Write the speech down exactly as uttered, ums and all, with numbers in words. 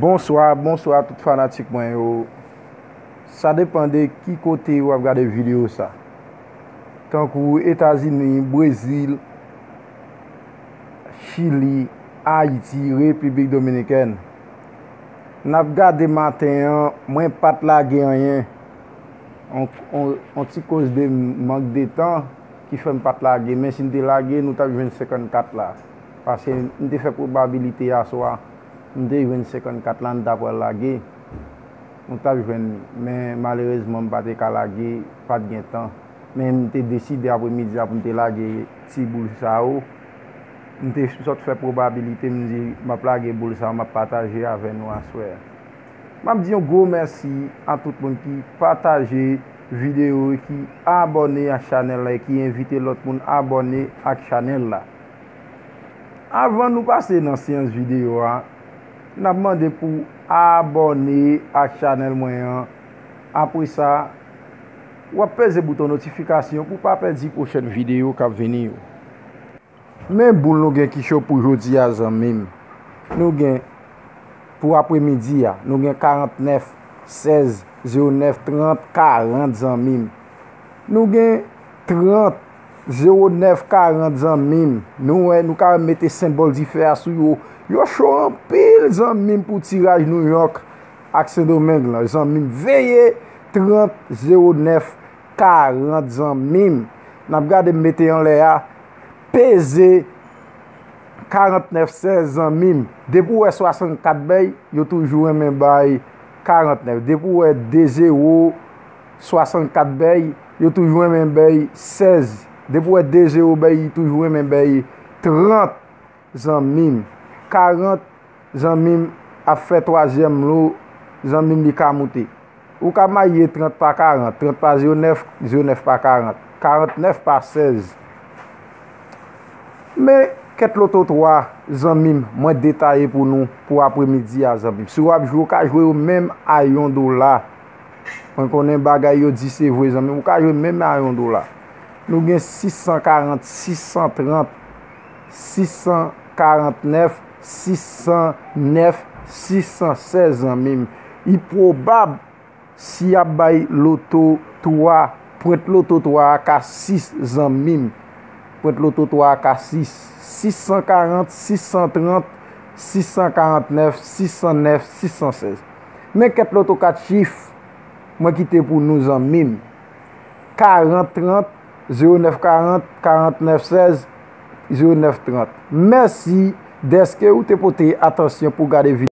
Bonswa, bonswa tout fanatik mwen yo. Sa depann de ki kote w ap gade videyo sa. Tankou Etazini, Brezil, Chili, Ayiti, Repiblik Dominikèn. N ap gade maten an, mwen pa t lage anyen. On, on, on ti koz de mank de tan ki fè m pa t lage. Men si m te lage, nou t ap jwenn senkannkat la. Paske m te fè pwobabilite aswè a, m te jwenn senkannkat la, m ta pral lage. Nou t ap jwenn, men malerezman, m pa te ka lage, pa t gen tan. Men m te deside apremidi a pou m te lage ti boul sa yo. M te sot fè pwobabilite, m di, m ap lage boul sa yo, m ap pataje avè nou aswè a. M ap di yon gwo mèsi a tout moun ki pataje videyo, ki abòne ak chanèl la, e ki envite lòt moun abòne ak chanèl la. Avan nou pase nan seyans videyo a, n ap mande pou abòne ak chanèl mwen an. Apre sa, w ap peze bouton notifikasyon pou w pa pèdi pwochèn videyo k ap vini yo. Men boul nou gen ki cho pou jodi a, zanmi m. Nou gen, pou apremidi a, nou gen karantnèf, sèz, zewo nèf, trant, karant, zanmi m. Nou gen trant, zewo nèf, karant, zanmi m. Nou wè, nou ka mete senbòl dife a sou yo. Yo cho anpil, zanmi m, pou tiraj Nouyòk ak Sendomeng lan. Zanmi m, veye trant, zewo nèf, karant, zanmi m. N ap gade m mete anlè a. Peze karantnèf sèz, zanmi m. Depi w wè swasannkat bèy, yo toujou renmen bay karantnèf. Depi w wè de zewo, swasannkat bèy, yo toujou renmen bay sèz. Depi w wè de zewo bèy, yo toujou renmen bay trant, zanmi m. Karant, zanmi m, ap fè twazyèm lo, zanmi m, li ka moute. Ou ka maye trant pa karant, trant pa zewo nèf, zewo nèf pa karant, karantnèf pa sèz. Men kèt loto twa, zanmi m, mwen detaye pou nou pou apremidi a, zanmi m. Si w ap jwe, ou ka jwe yo menm a yon dola. Mwen konnen bagay yo di se vre, zanmi m, ou ka jwe menm a yon dola. Nou gen sis san karant, sis san trant, sis san karantnèf, sis san nèf, sis san sèz, zanmi m. Li pwobab si y ap bay loto twa, pwent loto twa a ka sis, zanmi m. Pwent loto twa a ka sis. Sis san karant, sis san trant, sis san karantnèf, sis san nèf, sis san sèz. Men kèt loto kat chif mwen kite pou nou, zanmi m. Karant trant, zewo nèf karant, karantnèf sèz, zewo nèf trant. Mèsi dèske ou te pote atansyon pou gade videyo.